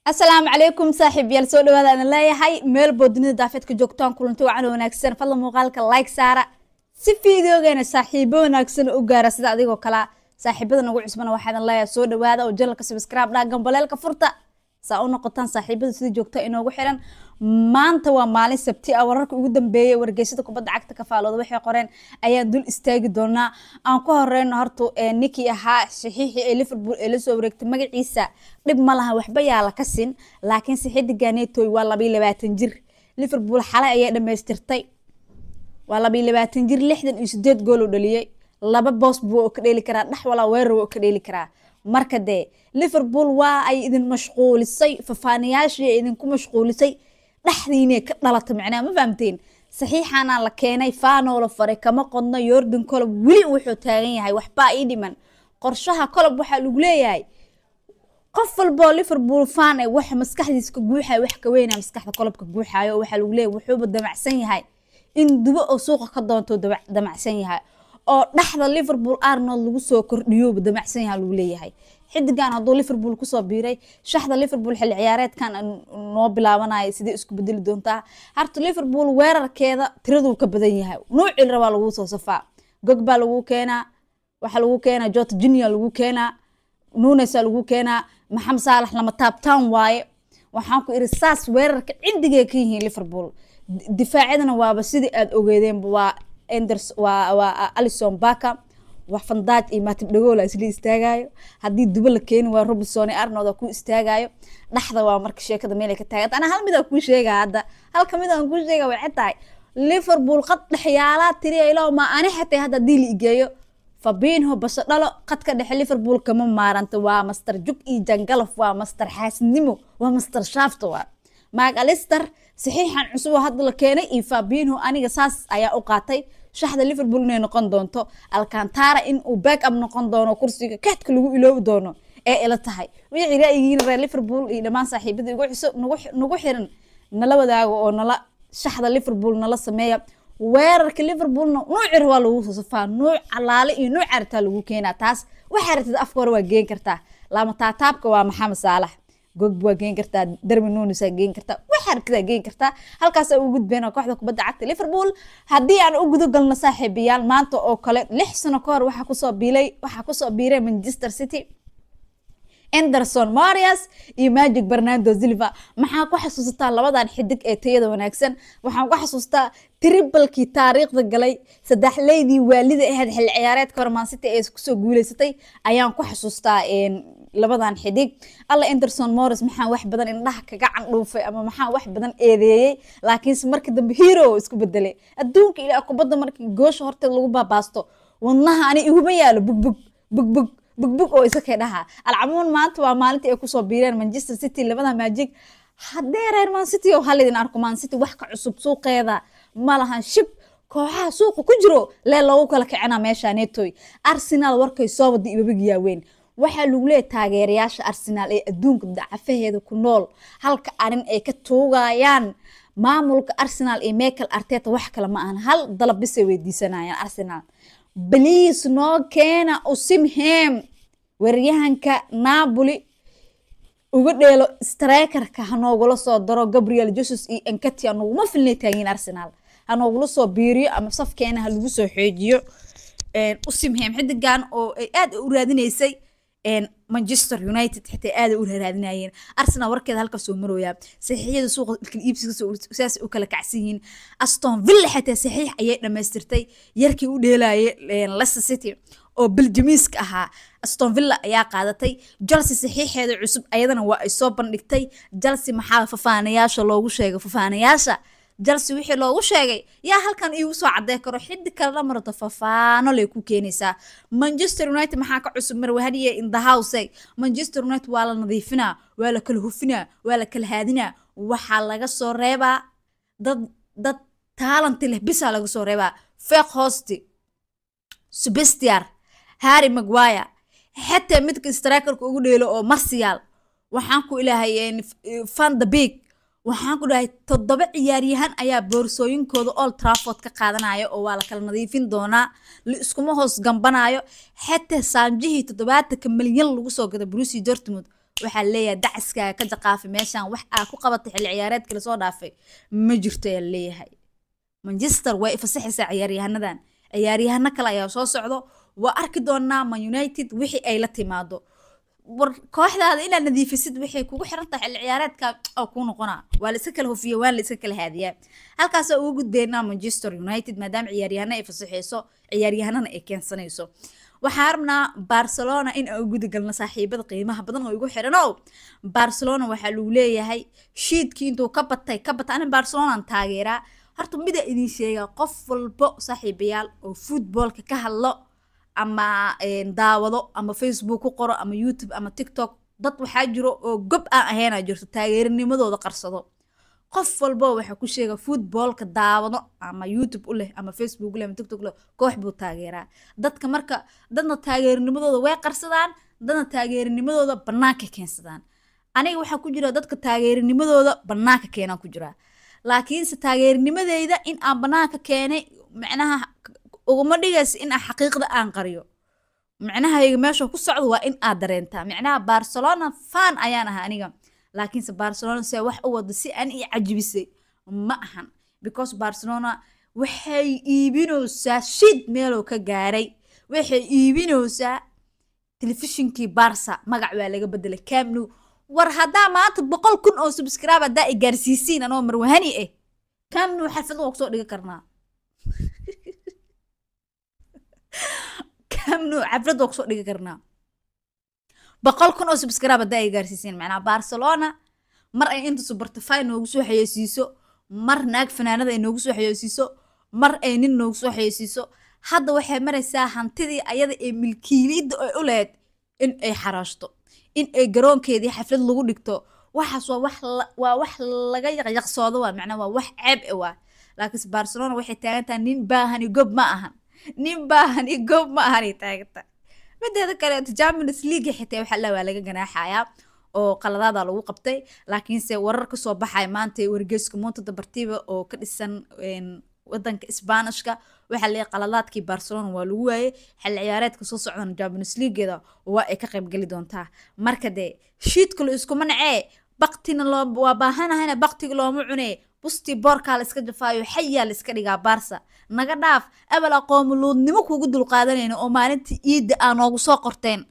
Asalaamu calaykum saaxiibayaal, soo dhawaada aan leeyahay meel bood dunida daafeedka joogtaan. Kulanti wacan wanaagsan. Fadlan muuqaalka like saara si fiidiyogeena saaxiibo wanaagsan u gaara sida adigoo kala. Saaxiibada nagu cusbana waxaadan leeyahay soo dhawaada oo channelka subscribe dhaa, gambaleelka furta saa u noqotaan saaxiibada sida joogta inoogu xiran. Maanta waa maalin Sabti ah. Wararka ugu dambeeyay wargeysada kubadda cagta ka faalooda waxay qoreen ayaan dul istaagi doonaa. Aan ku horeyno horta ninkii ahaa saxiixii ee Liverpool ee lasoo wareegtay, magaciisa dhib ma laha, waxba yaa la ka sin, laakiin saxiidiganetoy waa 22 jir. Liverpool xalay ayay dhamaystirtay. Waa 22 jir, 68 gool uu dhaliyey. Laba boos buu ka dheeli karaa, dhex walaa weerar wuu ka dheeli karaa. Marka dee Liverpool waa ay idin mashquulisay, fafaanayaashii ay idinku mashquulisay, dhexdiinay ka dhalata macnaha, ma fahamteen? Saxiixaana la keenay, faanoo la faray kama qodno. Jurgen Klopp weli wuxuu taagan yahay waxbaa ii dhiman qorshaha Klopp. Waxaa lagu leeyahay qof walboo Liverpool fan eh waxa maskaxdiisa ka guuxayo wax ka weynaa maskaxda Klopp ka guuxayo. Waxaa lagu leeyahay wuxuuba damacsan yahay in dubo oo suuqa ka doonto, damacsan yahay oo dhexda Liverpool Arnold lagu soo kordhiyooba damacsan yahay lagu leeyahay. Xidigan hadduu Liverpool kusoo biiray, shaxda Liverpool xilli ciyaareedkan noo bilaabanaya sidee isku bedeli doontaa? Harta Liverpool weerarkeeda tiraduu ka badan yahay, nuucil rabaa lagu soo safaa. Gog baa lagu keenaa, waxaa lagu keenaa Jota Junior, lagu keenaa Nunez, lagu keenaa Maxamed Saalax, lama taabtaan waaye. Waxaan ku iri saas weerarka cindigay ka yihiin Liverpool. Difaacyadana waaba sidii aada ogeedeenba, waa Enders, waa Alisson Becker, wax Van Dijk iyo Matip Dhagola isla istaagayo. Haddii dubo la keeni waa Robertson iyo Arnold kuu istaagayo dhexda. Waa marka sheekada meel ay ka taaganta. Anaa hal mid aan kuu sheegaa hadda, hal kamid aan kuu sheega waxay tahay Liverpool qad dhexyaalaa tiriya ilaw ma ani xatay hadda haddii la igeeyo Fabinho baso dhalo qadka dhexe Liverpool kama maaranta. Waa master jug iyo jangalaf, waa master xaasidnimo, waa master shaafta, waa Mac Allister. Saxiixan cusub oo hadda la keenay iyo Fabinho, aniga saas ayaa u qaatay shaxda Liverpool inay noqon doonto. Alcantara in uu back up noqon doono, kursiga kaadka lagu iloobi doono ee ila tahay. Wixii ra'yigiina reer Liverpool iyo dhammaan saaxiibada igu cusub nagu xiran nala wadaago oo nala shaxda Liverpool nala sameeya. Weerarka Liverpoolna nuuc waa lagu soo safaa, nuuc calaale iyo nuuc aritaa lagu keenaa. Taas waxaa ratid afka hore waa geen kartaa. Laama taataabka waa Maxamed Saalax, Gogb waa geen kartaa, Darwin Nunez waa geen kartaa, waxaa ratid waa geen kartaa. Halkaas ugu gudbeen kooxda kubadda cagta Liverpool. Haddii aan u guda galno saaxiibayaal, maanta oo kale 6 sano ka hor waxaa kusoo biiray Manchester City Ederson Moraes iyo Magic Bernardo Silva. Maxaa ku xasuusataa labadan xidig ee tayada wanaagsan? Waxaan ku xasuustaa triplekii taariikhda galay, saddexleydii waalida ahayd xilli ciyaareedka hore Man City ee kusoo guuleysatay ayaan ku xasuustaa labadan xidig. Alla Ederson Moraes maxaan wax badan indhaha kaga candhuufay ama maxaan wax badan eedeeyey, laakiinse markii dambe hero isku bedelay. Adduunka ilaa kubadda markii goosha horteed lagu baabaasto, wadnaha ani iguma yaalo, bugbug bugbug bugbug oo isa kay dhaha. Alcamuun maanta waa maalintii ay kusoo biireen Manchester City labada Magic. Haddee reer Man City oo hal idin arko, Man City wax ka cusub suuqeeda ma lahan. Shib kooxaha suuqa ku jiro lee loogu kala kicina meesha netoy. Arsenal warkay soo wada ibabigiyaa weyn. Waxaa lagu leeyahay taageerayaasha Arsenal ee adduunka dacafaheeda ku nool halka arrin ay ka tuugayaan maamulka Arsenal iyo Mikel Arteta wax kale ma ahan, hal dalab bisay weydiisanayaan Arsenal: please noo keena Osimhen, weeraryahanka Napoli uga dheelo strikerka, ha noogula soo daro Gabriel Jesus iyo Nketiah, noguma filnay taagiin. Arsenal ha noogula soo biiriyo ama safkeena ha lagu soo xoojiyo Osimhen, xidigan oo ay aad u raadinaysay Manchester United, xitaa aad u raadinayeen. Arsenal warkeeda halkaas soo marooyaa. Saxiixyada suuqa kala iibsiga saas u kala kacsan yihiin. Aston Villa xitaa saxiix ayay dhamaystirtay, yarkii u dheelayay Leicester City oo Beljimiiska ahaa Aston Villa ayaa qaadatay. Chelsea saxiixeeda cusub ayadana waa ay soo bandhigtay. Chelsea maxaa fafaanayaasha loogu sheegay? Fafaanayaasha Chelsea wixii loogu sheegay yaa halkan iigu soo cadey karo? Xiddig kalena marato fafaano lay ku keenaysaa. Manchester United maxaa ka cusub? Marwahadiye in the house. Manchester United waa la nadiifinaa, waa la kala hufinaa, waa la kala haadinaa. Waxaa laga soo reebaa dad talent leh bisaa laga soo reebaa: Weghorst, Sabitzer, Harry Maguire, xataa midka strikerka ugu dheelo oo Martial, waxaan ku ilaahay Van de Beek. Waxaan ku dhahay toddoba ciyaaryahan ayaa boorsooyinkooda Old Trafford ka qaadanaya oo waa la kala nadiifin doonaa, la iskuma hoos gambanayo. Xataa Sanchohii 70-ka milyan lagu soo gaday Borussia Dortmund Waxaa leeyahay dacaskaaga ka jaqaafay meeshan, wax aa ku qabatay xilli ciyaareedka lasoo dhaafay ma jirto ayaa leeyahay. Manchester way fasaxaysaa ciyaaryahanadan, ciyaaryahano kale ayaa soo socdo, waa arki doonaa Man United wixii ay la timaado. War kooxdaada inaad nadiifisid waxay kugu xiran tahay xilli ciyaareedka oo kuu noqonaa. Waa la iska kala hufiya, waa la iska kala haadiyaa. Halkaasoo ugu gudbeynaa Manchester United, maadaama ciyaaryahano ay fasaxayso, ciyaaryahanana ay keensanayso. Waxaan rabnaa Barcelona in aan guda galno, saaxiibada qiimaha badan oo igu xiran. Oo Barcelona waxaa lagu leeyahay shiidkii intuu ka batay ka batay. Ani Barcelonaan taageeraa. Horta mida idin sheegaa, qof walbo saaxiibayaal oo footballka ka hadlo ama daawado ama Facebook ku qoro ama YouTube ama TikTok, dad waxaa jiro oo gob aan ahaynaa jirto, taageeranimadooda qarsado. Qof walbo waxaa ku sheega footballka daawado ama YouTube u leh ama Facebook u leh ama TikTok u leh, koox buu taageeraa. Dadka marka dadna taageeranimadooda way qarsadaan, dadna taageeranimadooda banaanka keensadaan. Aniga waxaa ku jira dadka taageeranimadooda banaanka keenaan ku jiraa, laakiinse taageernimadeyda in aan banaanka keenay macnaha uguma dhigaysa in aan xaqiiqda aan qariyo. Micnahayga meesha ku socdo waa in aad dareentaa. Micnaha Barcelona fan ayaan ahaa aniga, laakiinse Barcelona se wax u wado si aan i cajibisay ma ahan, because Barcelona waxay iibinaysaa shid meeloo ka gaaray. Waxay iibinaysaa telefishinkii Barca, magac waa laga bedelay, Camp Nou. War haddaa maanta 100,000 oo subscribe haddaa i gaarsiisiin, anoo Marwahani ah, Camp Nou xalfad waa kusoo dhigan karnaa. Camp Nou xaflad waa kusoo dhigi karnaa 100,000 oo subscribe haddaa ay gaarsiisiin. Macnaha Barcelona mar ay inta Subartify noogu soo xayeysiiso, mar naag fanaanada ay noogu soo xayeysiiso, mar ay nin noogu soo xayeysiiso, hadda waxay maraysaa hantidii ayada ee milkiiliyadda ay u lahayd in ay xaraashto, in ay garoonkeedii xaflad lagu dhigto. Waxaas waa wax laga yaqyaqsoodo, waa macnaha waa wax ceeb e waa. Laakiinse Barcelona waxay taagan tahay nin baahani gob ma ahan, nin baahani gob ma ahanay taagantahay. Mideeda kale Champions League xitaa waxaa la waa laga ganaaxayaa oo qaladaada lagu qabtay. Laakiinse warar kasoo baxaya maanta wargeyska Monta Deportiva oo ka dhisan wadanka Isbaanishka waxaa leeyahay qaladaadkii Barcelona waa lagu waayay, xilli ciyaareedka soo socdana Champions Leagueeda waa ay ka qaybgeli doontaa. Marka dee shiidka la iskuma nacee, baktina loo waa baahanahayna, baktiga looma cunee, bustii boorkaa la iska jafaayo, xayaa la iska dhigaa. Barsa naga dhaaf, abal aqoomuluudnimo kugu dulqaadanayna oo maalintii iidda aa noogu soo qorteen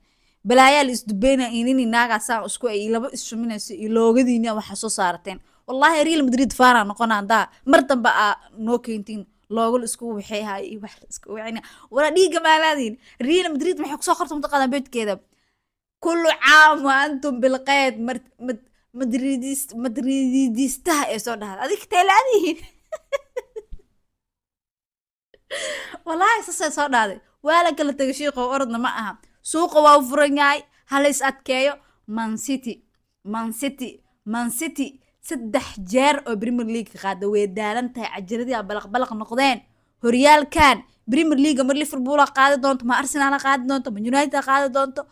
balaayaa la isdubeyna inini naagaa isku ay laba isshuminayso iyo loogadiina waxaa soo saarateen. Wallaahi Real Madrid faana noqona haddaa mar dambe aa noo keentiin loogo la isku waxay iyo wax la isku waxayna. Wala dhiiga maalaadiin Real Madrid maxay kusoo qorta mataqaanaa beedkeeda? Kullu caam wa antum bilqeyd Madridist, Madridistaha ee soo dhahda adig teelaadihiin. Wallaahi sasay soo dhahday, waa la kala tegay. Shiiqo orodna ma aha, suuqa waa u furan yahay, hala is adkeeyo. Man City, Man City, Man City 3 jeer oo Premier League qaada, way daalan tahay, cajiradii aa balaq balaq noqdeen. Horyaalkan Premier League mar Liverpool a qaadi doonto, ma Arsenal a qaadi doonto, ma United a qaadi doonto,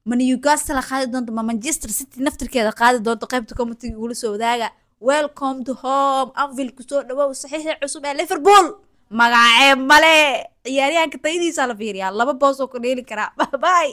ma Newcastle a qaadi doonto, ma Manchester City naftirkeeda qaadi doonto? Qaybta committee igula soo wadaaga. Welcome to home Anfield, kusoo dhawow saxiixa cusub ee Liverpool. Magacee male ciyaaryahanka tayadiisa la fiiriyaa, 2 boos oo ku dheeli karaa. Bye bye.